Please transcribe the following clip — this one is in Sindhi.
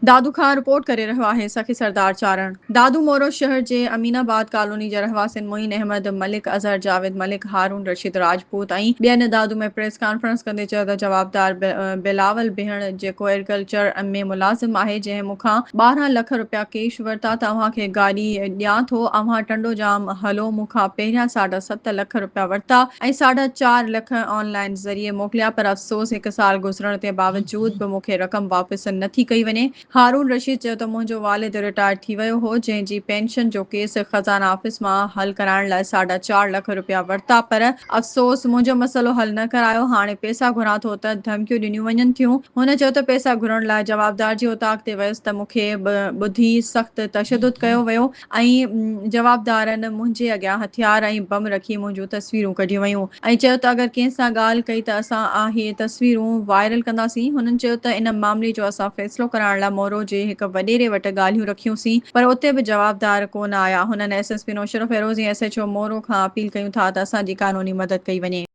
دادو کان رپورٽ ڪري رهيو آهي سخي سردار چارڻ. دادو مورو شهر جي امين آباد ڪالوني جي رهواسين معين احمد ملڪ، اظهر جاويد ملڪ، هارون رشيد راجپوت ۽ ٻين دادو ۾ پريس ڪانفرنس ڪندي چيو ته جوابدار بلاول بيهڻ جيڪو ايگريڪلچر ۾ ملازم آهي جنهن مون کان 12 لک رپيا ڪيش ورتا ته اوهان کي گاڏي ڏيان ٿو اوهان ٽنڊوڄام هلو مون کان پهريان ساڍا ست لک رپيا ورتا ۽ ساڍا چار لک آن لائين ذريعي موڪليا پر افسوس هڪ سال گذرڻ تي باوجود به مون کي رقم واپس نه ٿي ڪئي وڃي. هارون رشيد چيو ته منهنجو والد رٽائرڊ ٿي ويو هو جنهن جي پينشن جو ڪيس خزانه آفيس مان حل ڪرائڻ لاء ساڍا چار لک رپيا ورتا پر افسوس منهنجو مسئلو حل نه ڪرايو هاڻي پئسا گهران ٿو ته ڌمڪيون ڏنيون وڃن ٿيون. هن چيو ته پئسا گهرڻ لاء جوابدار جي اوطاق تي ويس ته مون کي ٻڌي سخت تشدد ڪيو ويو ۽ جوابدارن منهنجي اڳيان هٿيار ۽ بم رکي منهنجون تصويرون ڪڍيون ويون ۽ چيو ته اگر ڪنهن سان ڳالهه ڪئي ته اسان اهي تصويرون وائرل ڪنداسين. هنن چيو ته ان معاملي جو اسان فيصلو ڪرائڻ لاء مورو جي هڪ وڏيري وٽ ڳالهيون رکيون سين پر اتي به جوابدار ڪو نه آيا. هنن S S P Naushahro Feroze ۽ S H O Moro کان اپيل ڪيون ٿا ته اسان جي قانوني مدد ڪئي وڃي.